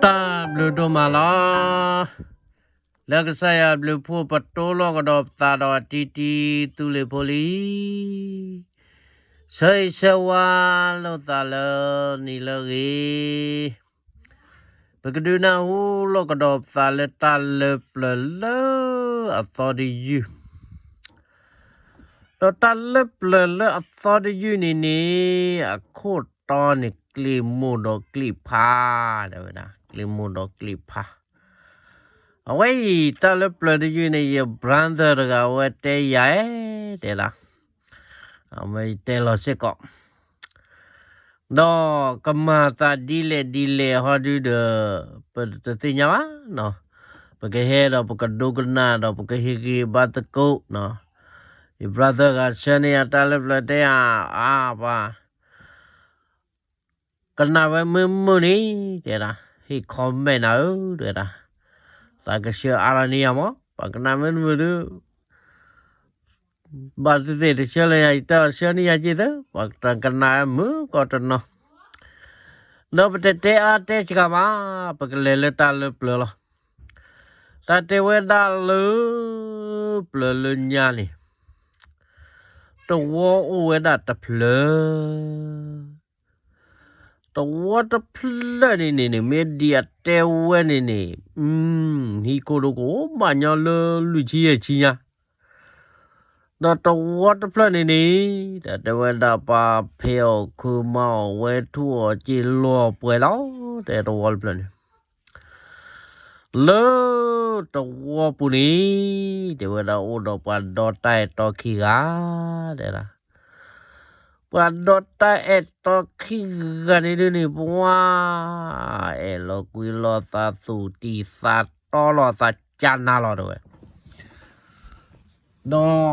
တၢ်ဘျုးဒိၣ်မးလီၤ. လၢကစၢ်ယွၤဘျုးဖှိၣ်ပတိလိာ်ကဒီးပသးဒီးအတံတံသူလ့ၤဖိလံ. ဆၢဂ့ၤဆၢဝါလိာ်သးလၢနံၤလၢအဂ့ၤ, ပကဒုးနၢ်ဟူလိာ်ကဒီးပသးလၢတၢ်လၢပျၢၤလၢအသီတယုၢ်, ဒီးတၢ်လၢပျၢၤလၢအသီတယုၢ်န့ၣ်န့ၣ် အခိၣ်တီန့ၣ် ကျ့ၣ်မိၢ်ဒီးကျ့ၣ်ဖါ, တဲဝဲဒၣ် ကျ့ၣ်မိၢ်ဒီးကျ့ၣ်ဖါ. အဝဲအံၤ တၢ်လၢပျၢၤတယုၢ်န့ၣ် ယ brother တဂၤ အဝဲတဲယၤ, တဲဒၣ်, အဝဲတဲလီၤစ့ၢ်ကီး, ဒီးကမၤသးဒ်လဲၣ်ဒ်လဲၣ်ဟီဒုဒီး ပတသ့ၣ်ညါဘၣ်နီၤ. ပကဟဲဒီးပကဒိကနၣ်ဒီး ပကဟ့ၣ်ဂံၢ်ဘါသကိးနီၤ. ယ brother ဂၤဆှၢန့ၢ်ယၤတၢ်လၢပျၢၤတဲယၤ, အါပှၤ ကနၣ်ဝဲမုာ်မုာ်န့ၣ်, တဲဒၣ်, ဟ့ၣ် comment နၤဧၢ, တဲဒၣ်, သးကဆှၢအါထီၣ်န့ၢ်ယၤမး, ပှၤကနၣ်မုာ်မုာ်ဒီး ဘၣ်သ့ၣ်သ့ၣ်တဆှၢလၢယၤ ယတၢ်ဆှၢန့ၢ်ယၤက့ၤသၢ, ပှၤကနၣ်မုာ်ကီးတနီၤ. ဒီးပတတဲအါတဲစှၤဘၣ်, ပကလဲၤလၢတၢ်လၢပျၢၤလီၤ. တၢ်တဲဝဲဒၣ်လၢ ပျၢၤလၢညါန့ၣ် တဝီအိၣ်ဝဲဒၣ်တဖျၢၣ်, တဝီတဖျၢၣ်န့ၣ်န့ၣ်န့ၣ် မ့ၢ်ဒ်အတဲဝဲန့ၣ်န့ၣ်, ဟံၣ်ခိၣ်ဒီးကအိၣ်ဘၣ်ညီလၢလွံၢ်ဆံယဲၢ်ဆံညါ, ဒီးတဝီတဖျၢၣ်န့ၣ်န့ၣ် တၢ်တဲဝဲဒၣ်ပှၤဖံးအီၣ်ခုးမၤအီၣ်ဝဲထူအီၣ်က့ၤလီၤပှဲၤလီၤ, တဲတဝီတဖျၢၣ်န့ၣ် လၢတဝီပူၤန့ၣ် တဲဝဲဒၣ်အိၣ်ဒီးပှၤဒီတၢ်အဲၣ်တီခံဂၤ, တဲဒၣ်, ပှၤဒီတၢ်အဲၣ်တီခံဂၤန့ၣ်ဒုန့ၣ် ပှၤ အဲၣ်လီၤကွံလီၤသးသူၣ်တံၢ်သးတီလီၤသးကနၤလီၤ တဲဝဲ, ဒီး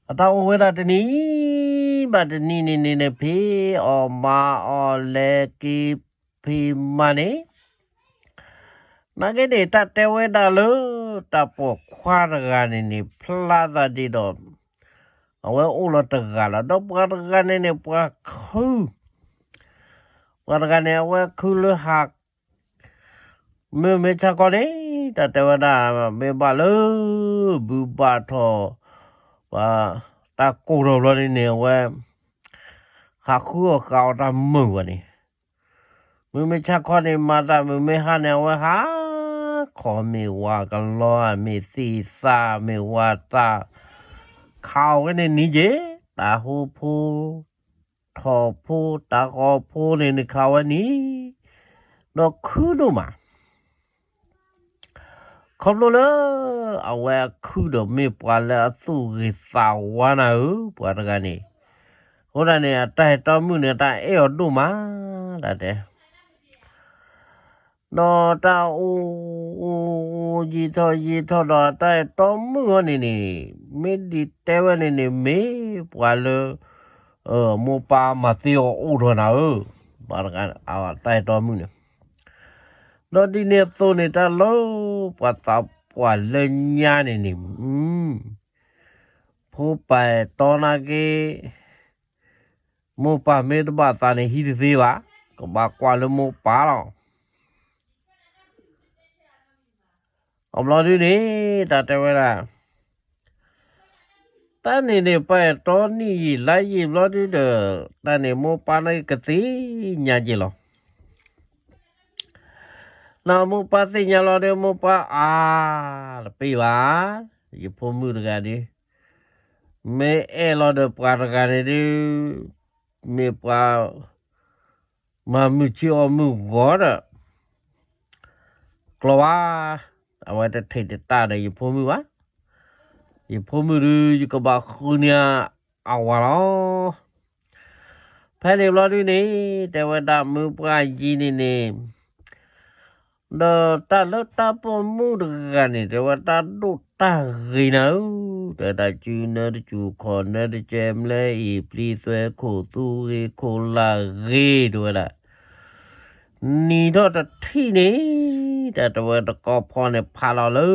အတၢ်အိၣ်ဝဲဒၣ်တနံၤဘၣ်တနံၤန့ၣ်န့ၣ်န့ၣ် ဖံးအီၣ်မၤအီၣ်လဲၤက့ၤဖံးမၤန့ၣ်, နာ်က့န့ၣ် တၢ်တဲဝဲဒၣ်လၢ တၢ်ပိာ်ခွါတဂၤန့ၣ်န့ၣ် ဖျါသးဒ်ဒီး အဝဲအိၣ်လီၤတဂၤလီၤ. ဒီးပှၤတဂၤန့ၣ်န့ၣ် ပှၤခု ပှၤတဂၤန့ၣ် အဝဲခုလၢဟး မ့မ့ၢ်ဆါခီန့ၣ် တၢ်တဲဝဲဒၣ် မ့ၢ်ဘၣ်လၢ ဘုဘၣ်ထီၣ် ပှၤတၢ်ကိၢ်ထီၣ်ဘျီန့ၣ်န့ၣ် အဝဲ ဟးဃုအီၣ်ဃာ်အီၣ်တၢ်မုာ်ဘၣ်န့ၣ်, မ့မ့ၢ်ဆါခီန့ၣ် မၤတၢ်မုာ်မ့ၢ်ဟါန့ၣ် အဝဲဟး ခီမ့ၢ်ဝၤကလီ မ့ၢ်သ့ၣ်သၣ် မ့ၢ်ဝၤသၣ် ခးအီၣ်ဝဲန့ၣ်နံၤက့ၤ တၢ်ဟိဖိ ထီၣ်ဖိ တၢ်ဃီဖိန့ၣ်န့ၣ် ခးဝဲနံၤ ဒီးခုဒိၣ်မး ခီဖျိလၢ အဝဲအခုဒီးမ့ၢ်ပှၤလၢအသူၣ်ဂ့ၤသးဝါနၤဧၢ, ပှၤတဂၤန့ၣ်, အဃိဒၣ်န့ၣ် အတၢ်အဲၣ်တီမုၣ်န့ၣ် တၢ်အဲၣ်အီၤဒိၣ်မး, တၢ်တဲ ဒီးတၢ်အိၣ် အိၣ် အိၣ်ယံာ်ထီၣ်ယံာ်ထီၣ်ဒီး အတၢ်အဲၣ်တီမုၣ်အီၤန့ၣ်န့ၣ်, မ့ၢ်ဒ်တဲဝဲန့ၣ်န့ၣ် မ့ၢ်ပှၤလၢ မိၢ်ပၢ်မၤသ့အီၤအိၣ်ထီၣ်နၤဧၢ, ပှၤတဂၤအတၢ်အဲၣ်တီမုၣ်န့ၣ်, ဒီးဒ်န့ၣ်အသိးန့ၣ် တၢ်လၢပှၤသးပှၢ်လၢညါန့ၣ်န့ၣ်, ဖိပၢ်အဲၣ်တီနာ်က့ မိၢ်ပၢ်မ့ၢ်တဘၣ်သးန့ၣ် ဟံးတသ့ဘၣ်, ကဘၣ်ကွၢ်လၢမိၢ်ပၢ်လီၤ. အဘျီဒုန့ၣ် တၢ်တဲဝဲဒၣ်, တၢ်န့ၣ်န့ၣ် ပအဲၣ်တီနံၣ်ယံာ်လါယံာ်ဘျီဒုဒီး, တၢ်န့ၣ်မိၢ်ပၢ်န့ၣ်ကသ့ၣ်ညါက့ၤလီၤ. ဒီးမိၢ်ပၢ်သ့ၣ်ညါလီၤဒီး မိၢ်ပၢ်အါတပ့ၢ်ဘၣ်, ယဖိမုၣ်တဂၤဒု မ့ၢ်အဲၣ်လီၤဒီးပှၤတဂၤန့ၣ်ဒု မ့ၢ်ပှၤ မၤမုာ်ဆ့အီၣ်မုာ်ဂီၤဒီး ကျီၤဘၣ်, အဝဲတထံၣ်တတၢ်ဒီးယဖိမုၣ်ဘၣ်. ယဖိမုၣ်ဒု ယကဘၣ်ဃုန့ၢ်အဝၤလီၤ. ဖဲန့ၣ်ဘျီဒုန့ၣ် တဲဝဲဒၣ်မုၢ်ပှၢ်ယံၤန့ၣ်န့ၣ် ဒီးတၢ်လၢတၢ်ပိာ်မုၣ်တဂၤန့ၣ် တဲဝဲတၢ်ဒိၣ်တၢ်ဂ့ၤနၤဧၢ, တဲဒၣ်စုနၢတစူၤခီၣ်နၢတကဲ မလဲအံၤပျံၤသွဲခိၣ်သူဂ့ၤခိၣ်လၢ်ဂ့ၤ တဲဝဲဒၣ် နံၤထီၣ်တထံၣ်န့ၣ် တၢ်တဲဝဲတကီဖီန့ၣ် ဖးလီၤလၢ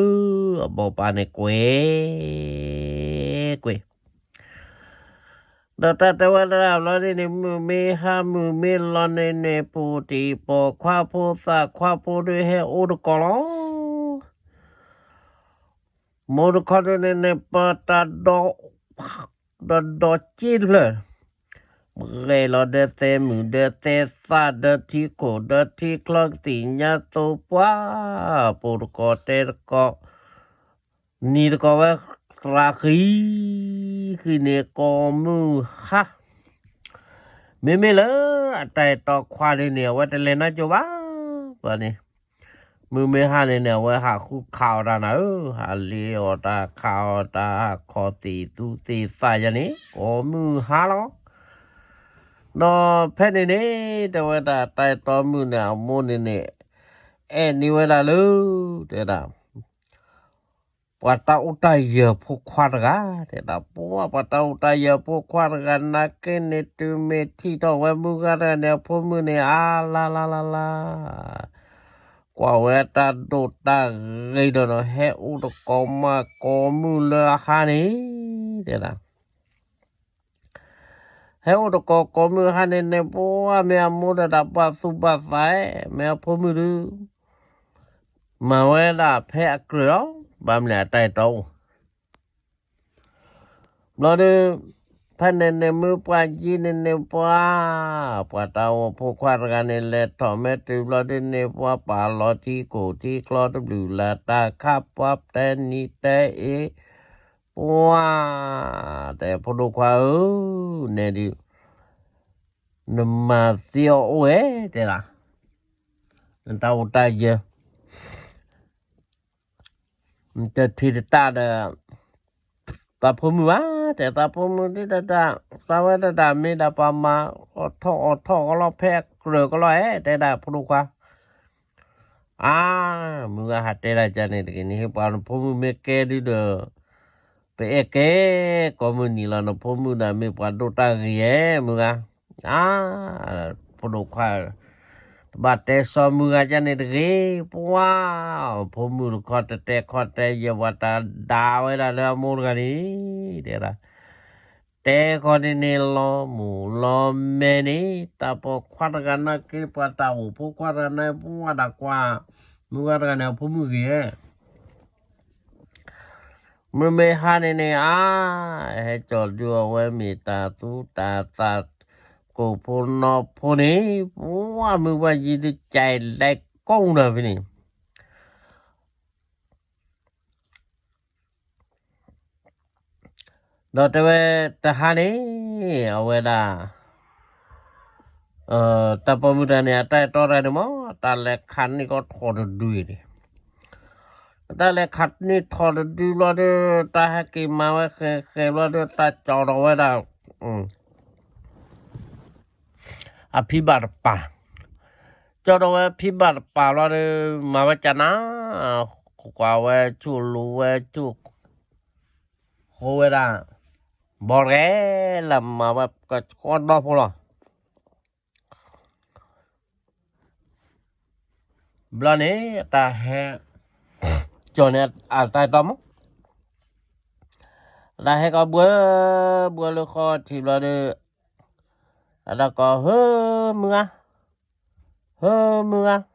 အဘီပၢ်န့ၣ်ကွဲးကွဲး. ဒီးတၢ်တဲဝဲဒၣ်ဘျီဒ်န့ၣ် မုၢ်မ့ၢ်ဟါမုၢ်မ့ၢ်လီၤန့ၣ်န့ၣ် ပူၤတံၢ်ပိာ်ခွါဖိသၣ်ခွါဖိဒုးဟဲအိၣ်တကိးလီၤ. မိၢ်တခီဒုးန့ၣ်န့ၣ် ပတၢ်ဒီး ဒီးဒီးက့တဖျၢၣ် ဂဲၤလီၤဒီးသဲမုၣ်ဒီးသဲသၣ်ဒီးထံခိၣ်ဒီးထံချီကသံၣ်ညါသိပှၢ် ပိာ်တကိးတဲတကိး နံၤတကိးဝဲသရၣ်ဃံ ဃံန့ၣ် ကိးမုၢ်ဟါ မ့မ့ၢ်လၢအတၢ်အဲၣ်တီခွါဒ်န့ၣ် အဝဲတလဲၤနီကၠိဘၣ် ဘၣ်န့ၣ် မုၢ်မ့ၢ်ဟါန့ၣ်န့ၣ် အဝဲဟးဃုခးအီၣ်တၢ်နၤဧၢ, ဟးလ့အီၣ်တၢ်ခးအီၣ်တၢ် ဟးခီသံၣ်သူသံၣ်သၣ်ယၤန့ၣ် ကိးမုၢ်ဟါလီၤ. ဒီးဖဲန့ၣ်န့ၣ် တဲဝဲဒၣ်တၢ်အဲၣ်တီမုၣ်န့ၣ် အမိၢ်န့ၣ်န့ၣ် အဲၣ်န့ၢ်ဝဲဒၣ်လၢ တဲဒၣ် ပှၤတၢ်အိၣ်တၢ်ယၢၤဖိခွါတဂၤ တဲဒၣ် ပှၤပှၤတၢ်အိၣ်တၢ်ယၢၤဖိခွါတဂၤ နာ်က့န့ၣ် တုၤမ့ၢ်ထံၣ်ထီၣ်ဝဲမုၢ်ဂၤတဂၤန့ၣ် အဖိမုၣ်န့ၣ် အါလါလါလါလါ ကွၢ်ဝဲတၢ်ဒိၣ်တၢ်ဂ့ၤဒီး ဟဲအိၣ်တကိးမးကိးမုၢ်လၢအဟါန့ၣ် တဲဒၣ် ဟဲအိၣ်တကိးကိးမုၢ်ဟါန့ၣ်န့ၣ် ပှၤမ့ၢ်အမိၢ်ဒီးတၢ်ဘၣ်သူၣ်ဘၣ်သး မ့ၢ်အဖိမုၣ်ဒုး မၤဝဲဒၣ်ဖဲအကြၢးလီၤ. ဘၣ်မနုၤအတၢ်အဲၣ်တီအိၣ် ဘျီဒုး ဖဲန့ၣ်န့ၣ်မုၢ်ပှၢ်ယံၤန့ၣ်န့ၣ် ပှၤ ပှၤတၢ်အိၣ်ဖိခွါတဂၤန့ၣ် လဲၤထီၣ်မဲတုၤဘျီဒုးန့ၣ် ပှၤပာ်လီၤထံခိၣ်ထံချီတဘျုးလၢ် တၢ်ခးပှၤတဲနံၤတဲအ့ ပှၤ တဲဖိဒိၣ်ခွါဧၢ, နဲဒုး နမၤသံအီၤအိၣ်ဝဲ တဲဒၣ် နတၢ်အိၣ်တၢ်ယၢၤ နတထံၣ်တတၢ်ဒီး သးဖိမုၣ်ဘၣ်, တဲသးဖိမုၣ်ဒုးတၢ် သးဝဲတၢ်မ့ၢ်ဒၣ်ပှၤမၤအီၣ်ထီၣ်အီၣ်ထီၣ်ကလီဖဲအကြၢးကလီဧါ တဲဒၣ်ဖိဒိၣ်ခွါ အါ, မုၢ်ဂၤဟးတဲဒၣ်ကန့ၣ်တဂ့ၤန့ၣ် ဟ့ၣ်ပှၤနဖိမုၣ်မ့ၢ်ကဲဒုးဒီး ပအဲၣ်ကဲ ကိးမုၢ်နံၤလီၤ နဖိမုၣ်ဒၣ်မ့ၢ်ပှၤဒိၣ်တၢ်ဂ့ၤဧါ မုၢ်ဂၤ, အါ, ဖိဒိၣ်ခွါ တဘၣ်တဲစီၤမုၢ်ဂၤကန့ၣ်တဂ့ၤ, ပှၤ, ဖိမုၣ်တခီတတဲခီတဲယဲၢ်ပှၤတၢ်ဒၣ်ဝဲဒၣ်လၢအမိၢ်တဂၤန့ၣ်, တဲဒၣ် တဲဃီန့ၣ်န့ၣ်လီၤမူးလီၤမဲန့ၣ် တၢ်ပိာ်ခွါတဂၤနာ်က့ ပှၤတၢ်အိၣ်ဖိခွါတဂၤနာ်က့ ပှၤဒၣ်ကွၢ် မုၢ်ဂၤတဂၤန့ၣ် အဖိမုၣ်ဂ့ၤဧါ မုၢ်မ့ၢ်ဟါန့ၣ်န့ၣ် အါ, ဟဲကၠီၣ်ဒုးအီၤဝဲမ့ၢ်တၢ်သူတၢ်သၣ် ကိၣ်ဖိနီၢ်ဖိန့ၣ်, ပှၤမုၢ်ပှၢ်ယံၤဒုးကၠဲးလဲၤကိးနၤဖဲန့ၣ် ဒီးတဲဝဲတဟါန့ၣ် အဝဲဒၣ် တၢ်ပိာ်မုၣ်တဂၤန့ၣ် အတၢ်အဲၣ်တီတဂၤန့ၣ်မ့ၢ် တၢ်လဲၤခးန့ၢ်ကီးထိၣ်တဒုန့ၣ်, တၢ်လဲၤခးန့ၢ်ထိၣ်တဒုဘျီဒီး တၢ်ဟဲက့ၤမၤဝဲဃဲၤဃဲၤဘျီဒီး တၢ်ကၠီၣ်ထီၣ်ဝဲဒၣ် အဖံဘၣ်တပၤ, ကၠီၣ်ထီၣ်ဝဲဖံဘၣ်တပၤဘျီဒီး မၤဝဲကနၤ, ကွၢ်ဝဲဆူၣ်လူၤဝဲဆူၣ် ဃိဝဲဒၣ် ဘီတဂဲၤ လၢမၤဝဲကဆှီဒီဖိလီၤ. ဘျီန့ၣ် တၢ်ဟဲ ကၠီၣ်န့ၣ် အတၢ်တီမး အတၢ်ဟဲကီးဘှၢ ဘှၢလၢဃီထံးဘျီဒီး အတၢ်ကိး ဟၢ မုၢ်ဂၤ, ဟၢ မုၢ်ဂၤ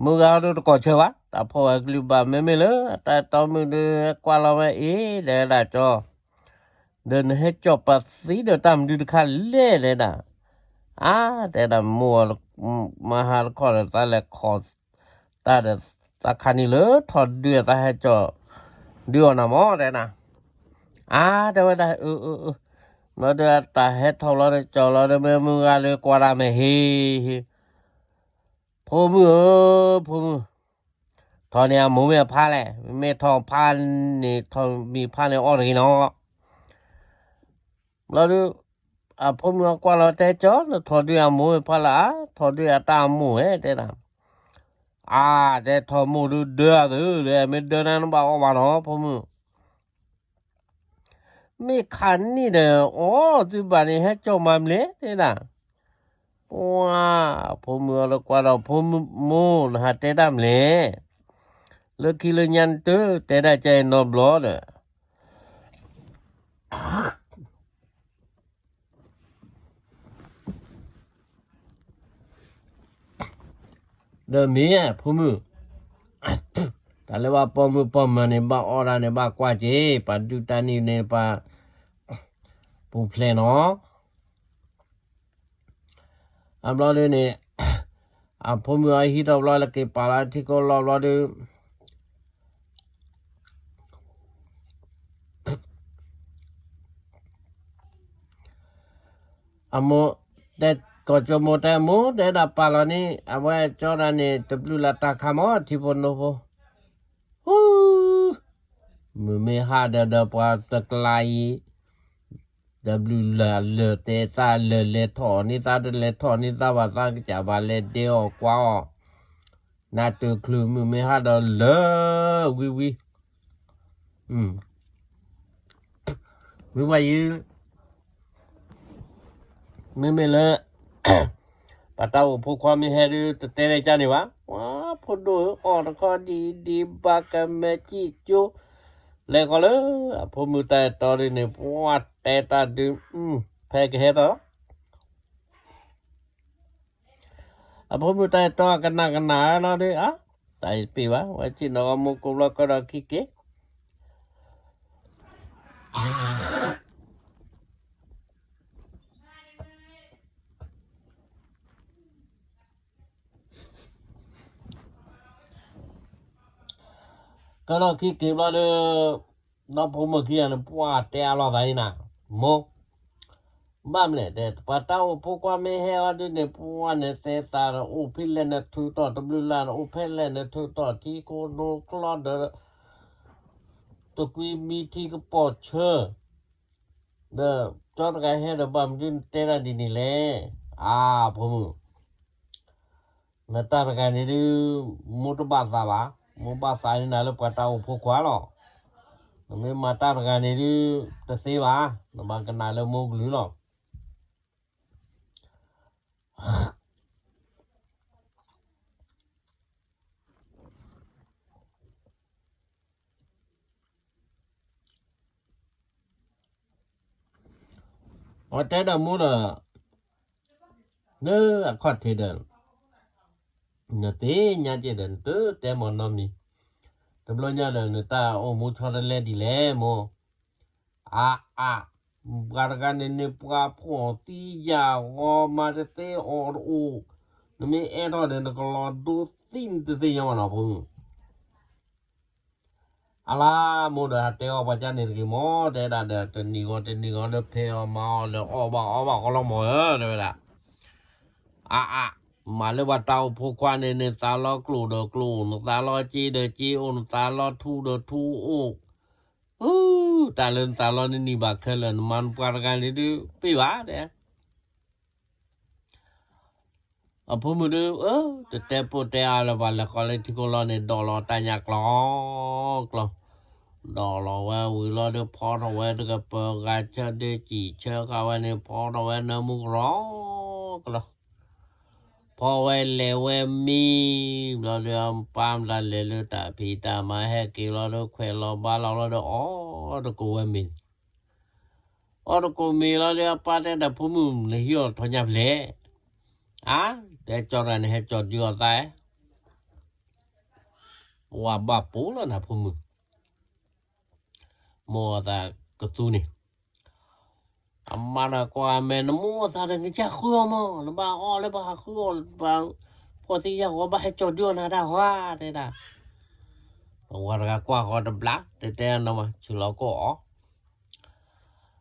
မုၢ်ဂၤဒုးတကိးဆၢဘၣ်, တၢ်ဖီၣ်ဝဲကလုၢ်ဘၣ် မ့မ့ၢ်လၢ တၢ်အဲၣ်တီမုၣ်ဒုးဟဲကွၢ်လီၤဝဲအံၤ တဲဒၣ်ကၠီ, ဒီးနဟဲကၠီၣ်ပသံဒီးတၢ်မနုၤတခါလဲၣ် တဲဒၣ်, အါ တဲဒၣ်မိၢ် မဟါတခီဒီး သးလဲၤခီၣ်တၢ်ဒီး သးခးန့ၢ်လၢထိၣ်ဒုး သးဟဲကၠီၣ်ဒုးအီၤနၤမး တဲဒၣ်, အါ တဲဝဲဒၣ် အၢ အၢ အၢ ဘျီဒီးတၢ်ဟဲထီၣ်လီၤဒီး ကၠီၣ်လီၤဒီး မ့ၢ်မုၢ်ဂၤလၢကွၢ်တၢ်မ့ၢ်ဟ့ၣ် ဖိမုၣ်ဧၢ ဖိမုၣ်, ထိၣ်န့ၢ်အမိၢ်မ့ၢ်အဖါလဲၣ်, မ့ၢ်ထိၣ်ဖါန့ၣ် ထိၣ်မံၤဖါန့ၣ်အီၣ်တဂ့ၤနီၤ. ဘျီဒုး အဖိမုၣ်အကွၢ်လီၤတဲကၠီ နထိၣ်ဒုးအမိၢ်မ့ၢ်ဖါလဲၣ်, အါ ထိၣ်ဒုးအတၢ်အမိၢ်ဧဲ တဲဒၣ်, အါ တဲထိၣ်မိၢ်ဒုးဒၢအသုး မ့ၢ်ဒၢနၤနဘၣ်အီၣ်ဘၣ်နီၤ ဖိမုၣ် မ့ၢ်ခးန့ၢ်ဒီး အီၣ်သုဘၣ်န့ၣ် ဟဲကၠီၣ်မၤမလဲၣ် တဲဒၣ်, ပှၤ ဖိမုၣ်အီၤလၢကွၢ်ဒီး ဖိမုၣ်မိၢ် နဟးတဲတၢ်မလဲၣ်, လၢခံလၢညါနတတဲဒၣ်ကဲအံၤနီတဘျီဒီး, ဒီးမ့ၢ်ဖိမုၣ်, တၢ်လၢဘၣ်ပိာ်မုၣ်ပိာ်မၢၤန့ၣ် ဘၣ်အီၣ်ဒၣ်န့ၣ် ဘၣ်ကွၢ်က့ၤ, ပှၤဒုၣ်တၢ်နံၣ်န့ၣ် ပှၤပူၤဖျဲးနီၤ. အဘျီဒုန့ၣ် အဖိမုၣ်အဟံၣ်ထီၣ်ဘျီလၢက့ၤပာ်လီၤထံခိၣ်လီၢ်ဘျီဒု အမိၢ်တဲ, ကီၢ်ကၠိမိၢ်တဲ မိၢ်တဲဒၣ်ပာ်လီၤန့ၣ် အဝဲကၠီဒၣ်န့ၣ် တဘျုးလၢ်တၢ်ခါမၢ် ထံဖိနိဖိ, ဟူ, မုၢ်မ့ၢ်ဟါဒီး ဒီးပှၤတကျါအံၤ တဘျုးလၢ်လၢာ်တဲသး လၢာ်လဲၤထီၣ်န့ၢ်သး တလဲၤထီၣ်န့ၢ်သးဘၣ် သးကစၢ်ဘၣ်လဲၤဒဲအီၣ်ကွၢ်အီၣ်, နးတချုးမုၢ်မ့ၢ်ဟါဒီးလၢာ်ဝံၤဝံၤ, မ့ၢ်ပှၤယံၤ မ့မ့ၢ်လၢ ပှၤတၢ်အိၣ်ဖိခွါမ့ၢ်ဟဲဒု တတဲတၢ်ကန့ၣ်ဘၣ်, ဝါ ဖိဒိၣ်ဧၢ အီၣ်တခီဒ်အံၤဒ်ဘၣ် ကမဲာ်ကံၣ်ကၠိ, လဲၤဃီၤလၢ အဖိမုၣ်တၢ်အဲၣ်တီဒုန့ၣ် ပှၤတဲတၢ်ဒု ဖဲကဟဲထီၣ် အဖိမုၣ်တၢ်အဲၣ်တီကနၣ်ကနၣ်လီၤဒု အါ, တၢ်အံၤတပ့ၢ်ဘၣ် ဝဲစံၣ်နီၤဂီၤမူကိးဘျီကဒီးခံက့ၤ ကဒီးခံက့ၤဘျီဒီး ဒီဖိမိၢ်ခံဂၤန့ၣ် ပှၤတဲအါလိာ်သးအံၤနၤ, မိၢ်, ဘၣ်မလဲၣ်တဲ ပှၤတၢ်အိၣ်ဖိခွါမ့ၢ်ဟဲအီၤဒုန့ၣ် ပှၤန့ၣ်တဲသးဒီး အိၣ်ဖဲလဲၣ်န့ၣ်ထုးထီၣ်တဘျုးလၢ်န့ၣ် အိၣ်ဖဲလဲၣ်န့ၣ်ထုးထီၣ်ထံခိၣ်နိကျီဒီး တကွံမံထံကပီၤဆၢ ဒီးကၠီတဂၤဟဲဒီး ဘၣ်မနုၤနတဲတၢ်ဒ်န့ၣ်လဲၣ်, အါ ဖိမုၣ် နတၢ်တဂၤန့ၣ်ဒု မိၢ်တဘၣ်သးဘၣ်, မိၢ်ဘၣ်သးန့ၢ်နၤလၢပှၤတၢ်အိၣ်ဖိခွါလီၤ. နမ့ၢ်မၤတၢ်တဂၤန့ၣ်ဒု တသ့ဘၣ်, နဘၣ်ကနၣ်လၢမိၢ်ကလုၢ်လီၤ. အဝဲတဲဒီးမိၢ်ဒီး လၢအခီၣ်ထံးဒီး နသ့ၣ်ညါက့ၤဒီး နတတဲမၤနီတမံၤ, တဘျီညါဒီး နတၢ်အိၣ်မူဆီတလဲဒ်လဲၣ်မိၢ်, အါအါ, ပှၤတဂၤန့ၣ်န့ၣ် ပှၤဖှီၣ်သံယာ်ဂီၤမးတသ့အီၤတအိၣ်, နမ့ၢ်အဲၣ်ထီၣ်ဒီး နကလီၤဒိသံနတသ့ၣ်ညါဘၣ်နီၤဖိမုၣ် အလါမိၢ်ဒီးဟးတဲအီၣ်ပှၤကန့ၣ်တဂ့ၤမၢ်, တဲဒၣ်ဒီး တနံၤဂီၤတနံၤဂီၤဒီး ဖဲအီၣ်မၤအီၣ်ဒီး အီၣ်ဘၣ်အီဘၣ်ဃီလီၤမၢ်ဧၢ တဲဝဲဒၣ်, အါအါ, မၤလၢပှၤတၢ်အိၣ်ဖိခွါန့ၣ် နသးလီကျိၣ်ဒီးကျိၣ်, နသးလီစ့ဒီးစ့အိၣ်, နသးလီထူဒီးထူအိၣ်, တၢ်လၢနသးလီနနံၤဘၣ်ခဲလၢာ်, နမၤနပှၤတဂၤန့ၣ်ဒုး ပ့ၢ်ဘၣ်တဲ အဖိမုၣ်ဒုး တတဲပိၢ်တဲအါလၢၤဘၣ်, လဲၤဃီၤလၢထံခိၣ်လီၢ်န့ၣ် ဒိးလီၤတၢ်ညၣ်ကျီကျီ, ဒိးလီၤဝဲဝံၤလီၤဒီး ဖီထီၣ်ဝဲတကပၤဂၤဆၢဒုးစံၣ်ဆၢဃာ်ဝဲန့ၣ် ဖီထီၣ်ဝဲနၢမူကရီကလီ, ဖီဝဲလဲၤဝဲမံ, ဘျီဒီး ပၢ်မတၤလဲၤလၢတၢ်ဖံးတၢ်မၤဟဲက့ၤလီၤဒီး ခွဲးလီၤဘါလီၤလီၤဒီး အီၣ်တကိးဝဲမ့ၤ အီၣ်တကိးမ့ၤလီၤဒီး အပၢ်တဲဒီး ဖိမုၣ် နဟံးအီၣ်ထီၣ်ညါဖျဲၣ်, အါ, တဲကၠီတဂၤန့ၣ် ဟဲကၠီၤဒုးအီၣ်သး, ပှၤဘၣ်ပိာ်လီၤနၤဖိမုၣ်, မိၢ်အသးကသူန့ၣ်, အမါဒီးကွၢ်မဲာ် နမိၢ်အသးဒီး နကဃုအီၣ်မး, နဘၣ်အီၣ်လၢပှၤဃုအီၣ်, ဖှီၣ်သံယာ်ဂီၤ ဘၣ်ဟဲကၠီၤဒုးအီၣ်နၤတၢ်ဟါ တဲဒၣ် ပှၤတဂၤကွၢ်ဃီတဘျီ တဲတဲနီၤမး ဆူးလီၤကိၢ်အီ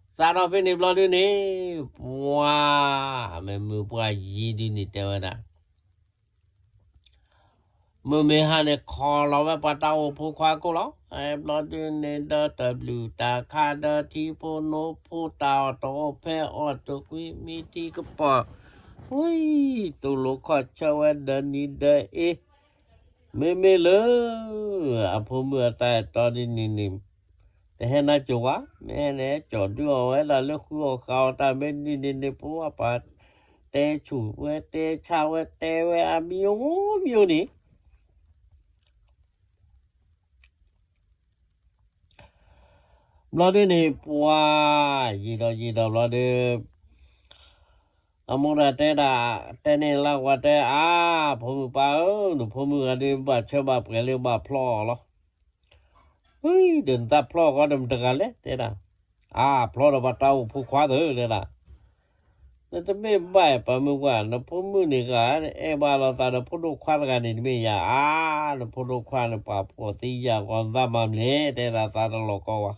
ၤ, စးထီၣ်ဖဲန့ၣ်ဘျီဒုန့ၣ်, ပှၤ, မ့ၢ်မုၢ်ပှၢ်ယံၤဒုန့ၣ်တဲဝဲဒၣ်, မုၢ်မ့ၢ်ဟါန့ၣ် ခီလီၤဝဲပှၤတၢ်အိၣ်ဖိခွါကိၣ်လီၤ, ဘျီဒုန့ၣ်ဒီးတဘျုးတၢ်ခါဒီးထံဖိနိဖိတၢ်အီၣ်တအိၣ်ဖဲအီၣ်တကွံမံထံကပီၤ, ဝံၤ, တူၢ်လိာ်ခီၣ်ဆၢဝဲဒီနံၤဒီအ့ မ့မ့ၢ်လၢ အဖိမုၣ်အတၢ်အဲၣ်တီဒ်န့ၣ်န့ၣ်, တဟဲနါစိၤဝါ, မ့ၢ်ဟဲန့ၣ် ကၠီၤဒုးအီၣ်ဝဲဒၣ်လၢဃုအီၣ်ဃုအီၣ်တၢ်မ့ၢ်ဒ်န့ၣ်န့ၣ် ပှၤပာ်တဲဆူၣ်ဝဲတဲဆါဝဲတဲဝဲအမံၤအိၣ်မံၤအိၣ်န့ၣ် ပ ဘျီဒုန့ၣ် ပှၤ ယံာ်ဒီးယံာ်ဒီးဘျီဒု အမိၢ်တၢ်တဲဒၣ်, တဲန့ၣ်လၢဝၤတဲ အါ, ဖိမုၣ်ပၢ်ဧၢ, နဖိမုၣ်ဂၤဒု ဘၣ်ဆၢဘၣ်ပှဲၤလၢဘၣ်ဖျီအီၤလီၤ. ဒီးနတၢ်ဖျီဃီဒီးမတဂၤလဲၣ် တဲဒၣ်. အါ, ဖျီဒီးပှၤတၢ်အိၣ်ဖိခွါသၢ တဲဒၣ်. နတမ့ၢ်ဘၣ်ပှၤမုၢ်ပှၢ်, နဖိမုၣ်န့ၣ်ဂၤ အဲၣ်ဘၣ်လိာ်သးဒီးဖိဒိၣ်ခွါတဂၤန့ၣ်တမ့ၢ်ယၤ, အါ, နဖိဒိၣ်ခွါန့ၣ် ပှၤဖှီၣ်သံယာ်ဂီၤသးမၤမလဲၣ် တဲဒၣ်သးတလီၤကီဝဲ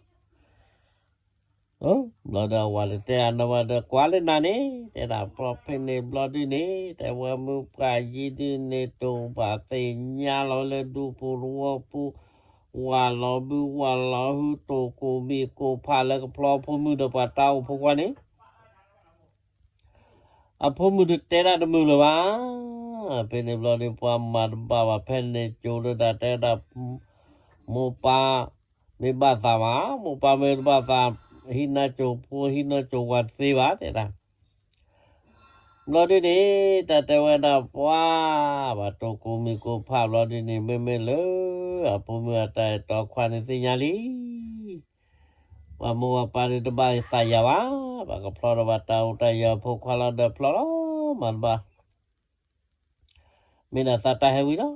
ဘျီဒီးအဝၤတတဲအနီၢ်ဘၣ်ဒီး ကွၢ်လၢနၤန့ၣ် တဲဒၣ် ဖဲန့ၣ်ဘျီဒုန့ၣ် တဲဝဲမုၢ်ပှၢ်ယံၤဒုန့ၣ် တိၢ်ဘၣ်သ့ၣ်ညါလီၤလၢဒူပူၤသဝီပူၤ, ဝၢ်လီၤဘုဝၢ်လီၤဟု တိၢ်ကိၢ်မံၤကိၢ်ဖးလၢကဖျီဖိမုၣ်ဒီးပှၤတၢ်အိၣ်ဖိခွါန့ၣ် အဖိမုၣ်တတဲဒၣ်တမုာ်လၢၤဘၣ်. ဖဲန့ၣ်ဘျီဒု ပှၤမၤတဘၣ်ဘၣ် ဖဲန့ၣ်ကၠိဒုဒၣ်တဲဒၣ်, မိၢ်ပၢ်မ့ၢ်ဘၣ်သးဘၣ်, မိၢ်ပၢ်မ့ၢ်တဘၣ်သး, ဟံးနီၢ်ကၠိဖိ ဟံးနီၢ်ကၠိဝၤတသ့ဘၣ် တဲဒၣ်. ဘျီဒုန့ၣ် တၢ်တဲဝဲဒၣ်ပှၤ, ဘၣ်တိၢ်ကိၢ်မံၤကိၢ်ဖးဘျီဒုန့ၣ် မ့မ့ၢ်လၢ အဖိမုၣ်အတၢ်အဲၣ်တီခွါန့ၣ်သ့ၣ်ညါလံ ပှၤမိၢ်ပှၤပၢ်ဒုတဘၣ်သးယၤဘၣ်, ဘၣ်ကဖျီဒီးဘၣ်တၢ်အိၣ်တၢ်ယၢၤဖိခွါလီၤဒီးဖျီလီၤမၤတဘၣ်, မ့ၢ်ဒၣ်သးတၢ်ဟဲဝံၤလီၤ.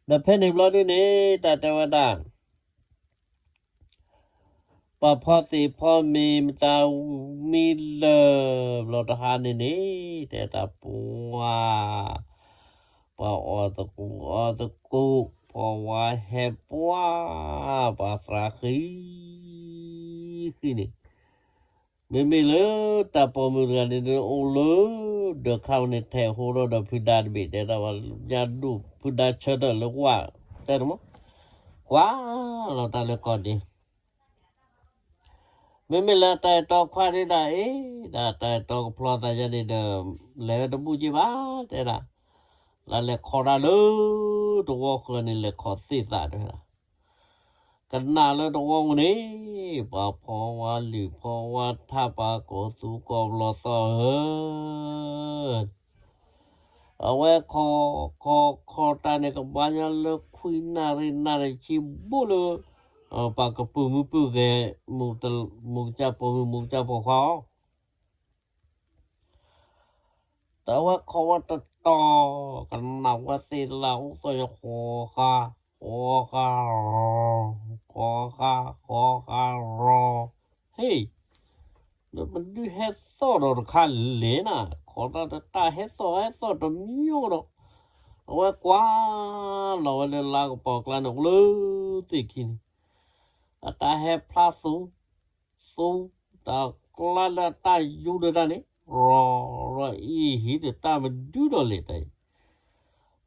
ဒီးဖဲန့ၣ်ဘျီဒုန့ၣ် တၢ်တဲဝဲဒၣ် ပှၤဖီသ့ၣ်ဖီမ့ၤမတၤမံလၢာ်ဘျီတဟါန့ၣ်န့ၣ် တဲတၢ်ပှၤ, ပှၤအီၣ်သကူၣ်အီသကူၣ် ပှၤဝါဟဲပှၤ, ပှၤသရၣ်ဃံ ဃံန့ၣ်, မ့မ့ၢ်လၢတၢ်ပိာ်မုၣ်တဂၤန့ၣ် အိၣ်လၢ ဒီးခါဝဲန့ၣ် ထဲးဟိဒီးဖုဒါတဘ့ၣ် တဲတၢ်ဝဲ ညါဒိၣ်ဖုဒါဆၢထၢၣ်လၢဝၣ် တဲတမး, ကွၢ်လီၤတၢ်လၢကီၢ်ဒ့ မ့မ့ၢ်လၢတၢ်အဲၣ်တီခွါဒုဒၣ်အံၤ, ဒၣ်တၢ်အဲၣ်တီကဖျီသးယါန့ၣ်ဒီး လဲၤဝဲတဘူၣ်က့ဘၣ် တဲဒၣ်, လၢလဲၤခီတၢ်လၢ တဝီဃၢၤန့ၣ် လဲၤခီသ့ၣ်သးတဲဝဲဒၣ်, ကနၣ်လၢတဝီပူၤန့ၣ်, ပှၤဖီဝါလုၢ်ဖီဝါထါပှၤကိးသူကိးဘျီသီဧၢ အဝဲခီ, ခီ, ခီတၢ်န့ၣ် ကဘါညါလၢခွံနၣ်ရံၣ်နၣ်ရံၣ်ဆံဘိလၢ ပှၤကပုာ်မုၣ်ပုာ်ဂဲၤ, မိၢ်ကစၢ်ပိာ်မုၣ် မိၢ်ကစၢ်ပိာ်ခွါအီၤ, တၢ်ဝဲခီဝဲတတီၤ, ကနၣ်ဝဲသ့ၣ်လၢအိၣ်သီၣ်ယဃီဃါ, ဃီဃါ, ဃီဃါ, ဃီဃါရီၤ, ဟ့ၣ် ဒီးပဒုးဟဲသီၣ်ဒီးတခါလဲၣ်နၤ, ခီတၢ်တတၢ်ဟဲသီၣ်ဟဲသီၣ်တမံၤဒီး, အဝဲကွၢ်လီၤဝဲလၢလါကပီၤကျါန့ၣ် အိၣ်လၢသ့ၣ်ခံန့ၣ်, အတၢ်ဟဲဖျါသူ, သူ, တၢ်ကျါလၢအတၢ်ယူၤဒီးတၢ်န့ၣ်, ရီၤ, ရီၤအံၤဟံးဒီးတၢ်မဒုဒီးလဲၣ်တၢ်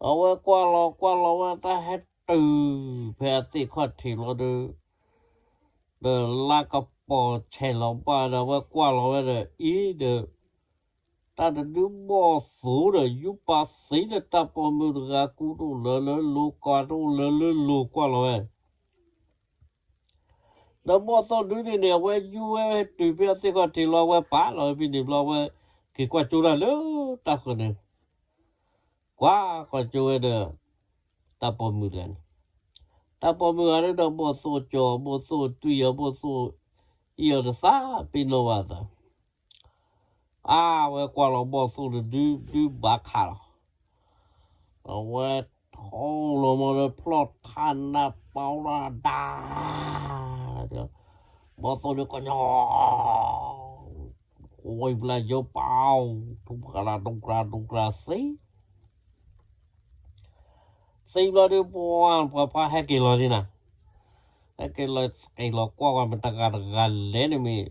အံၤ, အဝဲကွၢ်လီၤကွၢ်လီၤဝဲတၢ်ဟဲတုၤဖဲအသ့ၣ်ခီၣ်ထံးလီၤဒီး ဒီးလါကပီၤဆဲးလီၤဘၣ်ဒီး အဝဲကွၢ်လီၤဝဲဒီးအံၤဒီး, တၢ်တဒုဘီၣ်သိၣ်ဒီး ယူပာ်သံဒီးတၢ်ပိာ်မုၣ်တဂၤကူတအိၣ်လၢလၢလိၤ ကွၢ်တအိၣ်လၢလၢလိၤကွၢ်လီၤဝဲ, ဒီးဘီၣ်သိၣ်ဒုန့ၣ်န့ၣ် အဝဲယူဝဲတုၤဖဲအသ့ၣ်ခီၣ်ထံးလီၤ အဝဲပာ်လီၤဝဲဖဲန့ၣ်ဘျီ အဝဲက့ၤကွၢ်ကၠိတၢ်လၢတၢ်ဃၢၤန့ၣ် ကွၢ်ကွၢ်ကၠိဝဲဒီး တၢ်ပိာ်မုၣ်တဂၤန့ၣ်, တၢ်ပိာ်မုၣ်ဂၤန့ၣ်ဒီး ဘီၣ်သိၣ်ကၠီၤ ဘီၣ်သိၣ်တွံၢ်အီၤ ဘီၣ်သိၣ်အံၣ်အီၤတသးပ့ၤနီၣ်ဘၣ်သး, အါ ဝဲကွၢ်လီၤဘီၣ်သိၣ်တဒုဒုဘၣ်ခးလီၤ, အဝဲထီၣ်လီၤမီၤဒီးဖျီၣ်ထးနးပီဒၣ်ဒါ ဘီၣ်သိၣ်န့ၣ်ကညီ ဝံၤဘျါယိပာ် ထူၣ်ပှၤလၢဒိၣ်ကြၢဒိၣ်ကြၢသ့, သ့ဘျီဒုး ပှၤပှၤဖါဟဲက့ၤလီၤဒ်နၤ, ဟဲက့ၤလီၤ က့ၤလီၤကွၢ်ကွၢ် မတဂၤတဂၤလဲၣ်န့ၣ်မ့ၢ်,